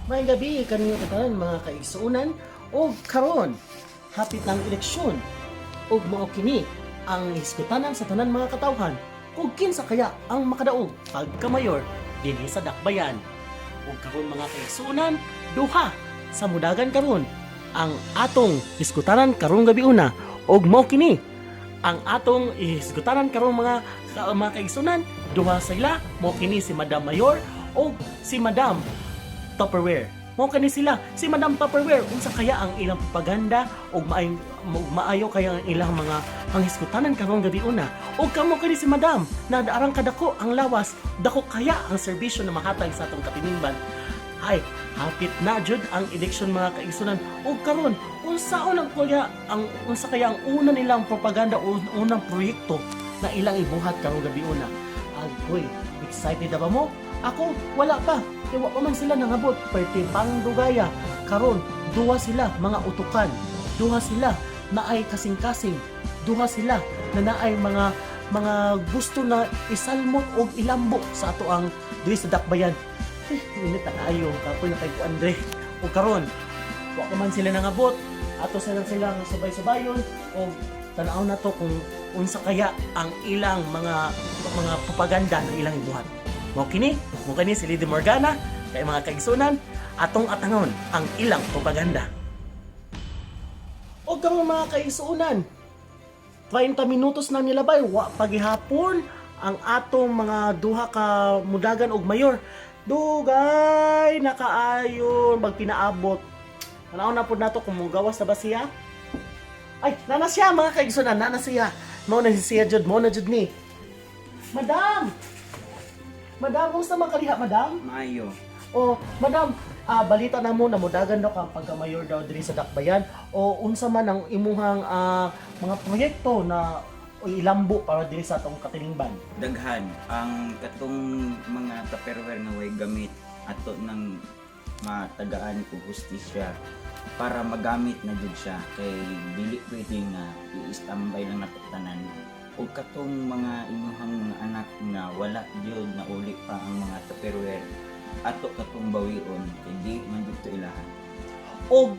Maayong gabii kaninyo katanan, mga kaigsuonan. Og karon hapit ng eleksyon ug mao kini ang hisgutanan sa tanan mga katawhan ug kinsa kaya ang makadaog pagka-mayor dinhi sa Dakbayan. Ug karon, mga kaigsuonan, duha sa mudagan karon ang atong hisgutanan karong gabi una ug mao kini ang atong hisgutanan karong mga kaigsuonan. Duha sila, mao kini si Madam Mayor o si Madam Tupperware. Mao kani sila, si Madam Tupperware, unsa kaya ang ilang propaganda og maayo kaya ang ilang mga panghisgutanan karong gabi una. Og kamo kani si Madam, na daarang kadako ang lawas, dako kaya ang serbisyo na mahatag sa atong katiningban. Ay, hapit na jud ang eleksyon, mga kaigsunan. Og karon, unsaon ang kaya ang unsa kaya ang una nilang propaganda o unang proyekto na ilang ibuhat karong gabi una? Agoy, excited na ba mo? Ako, wala pa. Kaya wa pa man sila nangabot. Perti pang dugaya. Karon, duha sila mga utukan. Duha sila na ay kasing-kasing. Duha sila na naay mga gusto na isalmot og ilambo sa ato ang diri sa Dakbayan. Eh, init na kaayo. Kapoy na kay ko Andre. O karon, wa pa man sila nangabot. Ato sila silang sabay-sabayon o tanaw na to kung unsa kaya ang ilang mga propaganda na ilang ibuhat. Mao kini si Lady Morgana kay mga kaigsunan, atong atangon ang ilang propaganda. O karon, mga kaigsunan, 30 minutos na nilabay, wa pagihapon ang atong mga duha ka mudagan og mayor. Dugay na kaayo magpinaabot. Tanaw na pud nato kung mugawas na ba siya. Ay, nana siya, mga kaigsunan, nana siya. Mao na siya jud, mao na jud ni. Madam! Madam, kumusta man kaliha, madam? Maayo. O, madam, balita na mo na mudagan daw kang pagka-mayor daw diri sa Dakbayan. O unsa man ang imuhang mga proyekto na ilambo para diri sa atong katilingban? Daghan ang katong mga Tupperware nga way gamit, ato nang matagaan og hustisya para magamit na jud siya kay dili pwede nga i-standby lang nato tanan. Ug katong mga inyuhang mga anak nga wala jud na uli pa ang mga Tupperware, ato katong bawion kay di man jud to ilahan. Og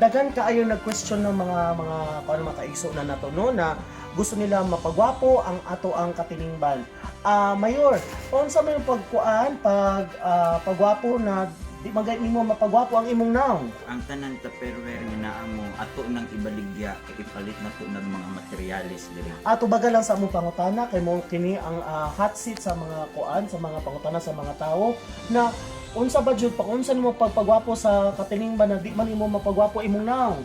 daghan kaayo nag-question ng mga kuan, mga kaigsuonan nato, no, na gusto nila mapagwapo ang ato ang katilingban. Mayor, unsa may pagkuan pagwapo na di magay nimo mapagwapo ang imong naong? Ang tanan Tupperware nga naa mo, ato nang ibaligya kay ipalit nato ng mga materyales diri. Ato baga lang sa among pangutana kay mo kini ang hot seat sa mga kuan, sa mga pangutana sa mga tao na unsa ba jud pa unsa nimo pagpagwapo sa katilingban na di man nimo mapagwapo imong naong?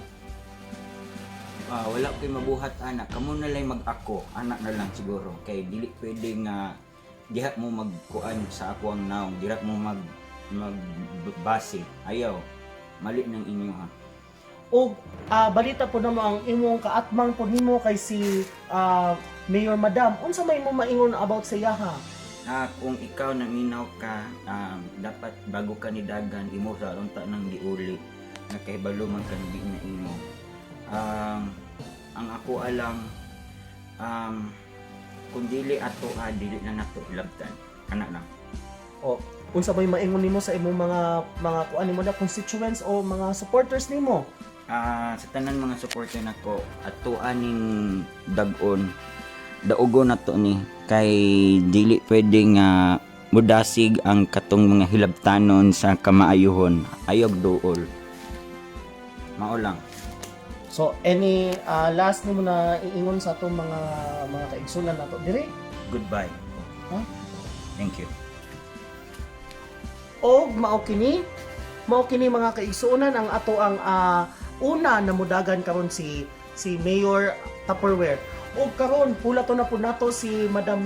Wala ko'y mabuhat anak, kamo na lang mag-ako anak na lang siguro kay dili pwede nga diha mo magkuan sa ako ang naong, diha mo magbase. Ayaw, mali ng inyo ha. Og balita po namo ang imong kaatmang po nimo kay si Mayor Madam. Unsa may mo maingon about sa iyaha? Kung ikaw naminaw ka, dapat bago ka ni dagan imo sa unta nang giuli nga kahibalo man kan di na imo. Ang ako alam, kung dili ato dili na nato ilabtan, ana lang. O unsa may maingon nimo sa imong mga kuan nimo na constituents o mga supporters nimo? Sa tanan mga supporter nako, ato aning dag-on, daugon nato ni kay dili pwede nga mudasig ang katong mga hilabtanon sa kamaayuhon. Ayog duol. Mao lang. So any last nimo na iingon sa atong mga kaigsunan nato diri? Goodbye. Huh? Thank you. Og mao kini, mga kaigsuonan, ang ato ang una na mudagan karon, si Mayor Tupperware. Og karon pula to na pud nato si Madam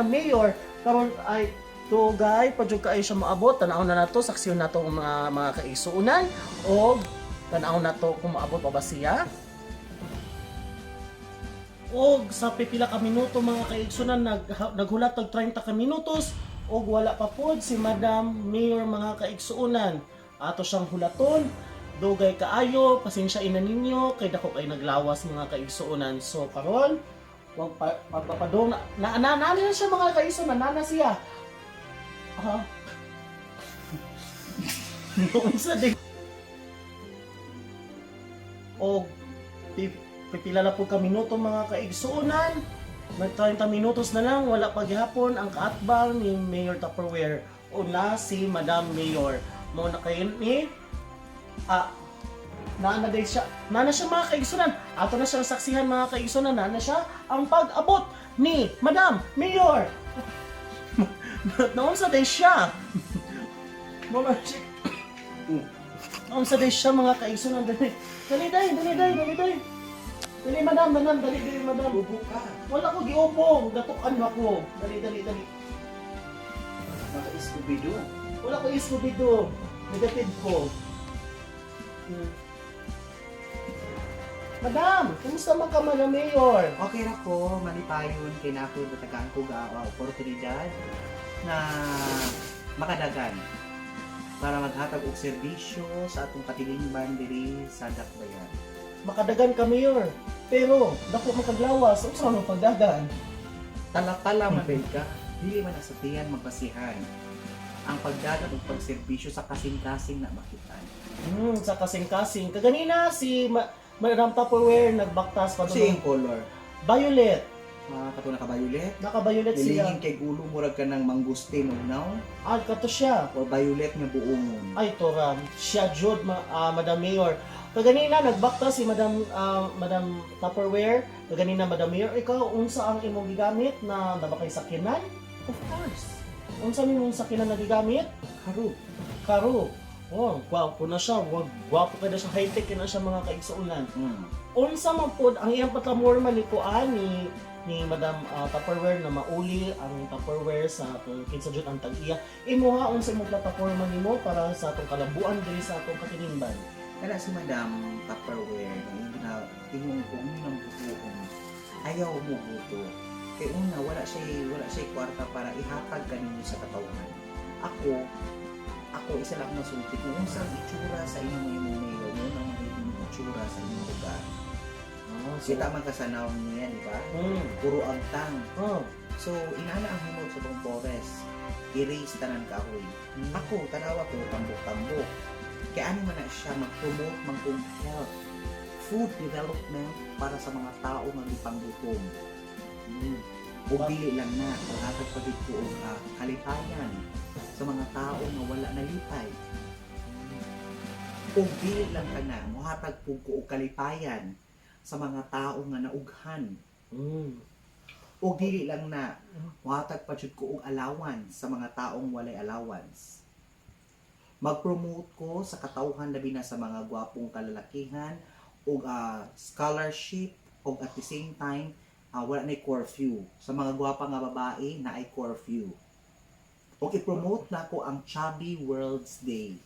Mayor karon. Ay, dugay pa jud kaayo siya moabot. Tan-aw na nato, saksiyon nato ang mga kaigsuonan og tan-aw nato kung moabot pa ba siya. Og sa pipila ka minuto, mga kaigsunan, naghulat og 30 ka minutos og wala pa pod si Madam Mayor, mga kaigsuonan. Ato siyang hulaton. Dugay kaayo, pasensya ina ninyo kay dako kay naglawas, mga kaigsuonan. So karon, wag pa pagpapadong na na, na, na siya, mga kaigsuonan, nana siya. Ha? Unsa di? O pipila na po ka minuto, mga kaigsuonan. Nag 30 minutos na lang, wala pa gihapon ang kaatbang ni Mayor Tupperware o na si Madam Mayor. Mo na kayo ni naa na day siya. Naa na siya, mga kaigsunan. Ato na siyang saksihan, mga kaigsunan. Naa na siya ang pag-abot ni Madam Mayor. Naunsa day siya. Mama siya. Naunsa day siya, mga kaigsunan. Dali. Dali day, dali day, dali day. Dali, madam, madam, dali dali, madam. Ubo ka. Wala ko giubo, gatukan ako. Dali, dali, dali. Maka Scooby-Doo. Wala ko Scooby-Doo. Negative ko. Madam, kumusta man ka, Madam Mayor? Okay ra ko, malipayon kay na ako natagaan ko ga oportunidad na makadagan para maghatag og serbisyo sa atong katilingban diri sa Dakbayan. Makadagan ka, Mayor. Pero, dako makaglawas. Unsa man ang pagdagan? Tala-tala man bel ka, dili man asatian magbasihan ang pagdagan ug pagserbisyo sa kasing-kasing na makitan. Sa kasing-kasing. Kaganina, si Madam Tupperware nagbaktas pa Kasi yung color, Violet. mga katong naka-violet, Naka-violet siya. nilingin kay gulo murag ka ng mangustin og now Ah, kato siya. or violet nga buongon. Ay, Tora, siya jud Madam Mayor. Kaganina nagbakta si Madam Tupperware. Kaganina, Madam Mayor, ikaw unsa ang imong gigamit na nabakay sakyanan? Of course. Unsa mi mong sakyanan na gigamit? Karo. Karo. Oh, gwapo na siya. Wag gwapo kay na siya, high-tech na siya, mga kaigsuonan. Unsa man pod ang iyang patamor man ni kuan ni Madam Tupperware na mauli ang Tupperware sa kung kinsa jud ang tag-iya. Imuha, unsa imong plataporma nimo para sa atong kalambuan diri sa atong katilingban? Kana si Madam Tupperware nga hindi na imong kung nang butuhon ayaw mo buto. Kay una wala siya kwarta para ihatag kaninyo sa katawhan. Ako ako isa lang masulti kung unsa ang itsura sa inyong imong mayor mo nang imong itsura sa inyong lugar. Ah, so, Kita man kasanaw niya, di ba? Puro agtang. So inana ang himog sa buong forest. Erase tanan kahoy. Ako, tanawa ko, tambok-tambok. Kaya ano man na siya, mag-promote man kong health, food development para sa mga tao nga gipanggutom. O dili lang na, paghatag pa gid ko og kalipayan sa mga tao nga wala nalipay. O dili lang ka na, mohatag pug ko og kalipayan sa mga tao nga naughan. O dili lang na, mohatag pa jud ko og allowance sa mga taong walay allowance. Mag-promote ko sa katawhan labi na sa mga gwapong kalalakihan og scholarship og at the same time wala na curfew. Sa mga gwapa nga babae na ay curfew. Og i-promote nako ang Chubby World's Day.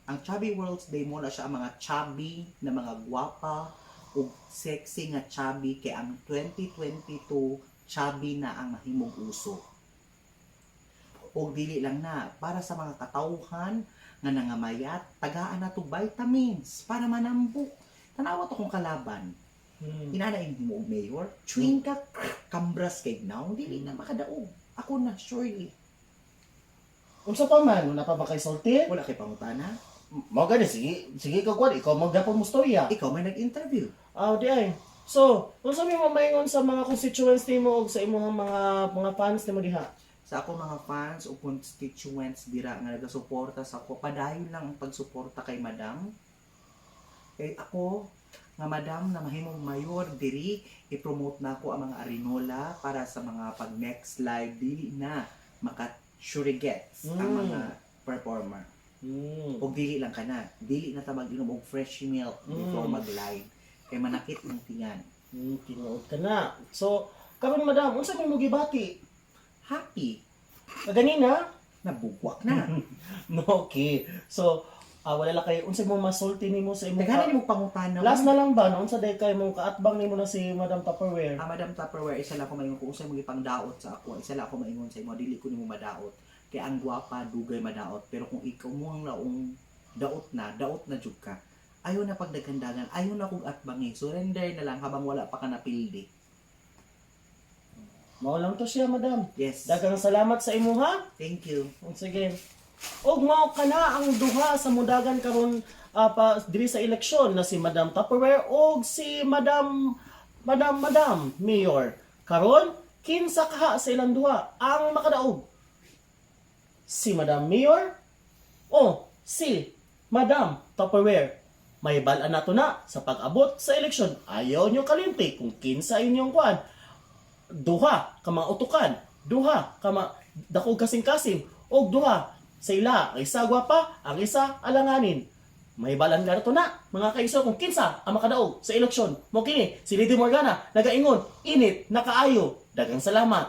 Ang Chubby World's Day mo na siya ang mga chubby na mga gwapa ug sexy nga chubby kay ang 2022 chubby na ang mahimong uso. Og dili lang na para sa mga katawhan nga nangamayat, tagaan na to vitamins para manambok. Tanawa to kung kalaban. Inana yung himo og mayor, chewing ka kambras kay now, dili na makadaog. Ako na surely. Unsa pa man? Wala pa ba kay sulti? Wala kay pangutana. Mao gani, sige, sige ka kuan, ikaw magyapon mo storya. Ikaw may nag-interview. Ah, di ay. So, unsa may mamaingon sa mga constituents nimo og sa imong mga fans nimo diha? Sa ako mga fans o constituents dira nga nagasuporta sa ako, padayon lang ang pagsuporta kay Madam. Kay ako nga madam na mahimong mayor diri, i-promote na ako ang mga arinola para sa mga pag next live dili na maka surigets ang mga performer. Og dili lang kana, dili na ta mag-inom og fresh milk before mag-live kay manakit ang tingan. Tinuod ka na. So, karon madam, unsa may mo gibati? Happy Kaganina? Nabugwak na. No, okay. So, wala lang kay unsa mo masulti nimo sa imong Daghan na nimo pangutana. Last na lang ba, no? Unsa day kay mong kaatbang nimo na si Madam Tupperware? Ah, Madam Tupperware, isa lang ako maingon kung usay mo gipangdaot sa ako, isa lang ako maingon sa imo, dili ko nimo madaot. Kay ang gwapa dugay madaot, pero kung ikaw mo ang laong daot na jud ka. Ayaw na pagdagandagan, ayaw na kog atbangi, surrender na lang habang wala pa ka napildi. Mao lang to siya, madam. Yes. Daghang salamat sa imuha. Thank you. Sige. Og mao kana ang duha sa mudagan karon pa diri sa eleksyon na si Madam Tupperware og si Madam Madam Madam Mayor. Karon kinsa kaha sa ilang duha ang makadaog? Si Madam Mayor o si Madam Tupperware? May balaan nato na sa pag-abot sa eleksyon. Ayaw nyo kalimti kung kinsa inyong kuan. Duha ka mga utukan, duha ka mga dako kasing-kasing, og duha sa ila, ang isa gwapa, ang isa alanganin. May balan nga to na, mga kaiso, kung kinsa ang makadaog sa eleksyon. Mo kini, si Lady Morgana, nagaingon, init, nakaayo. Dagang salamat.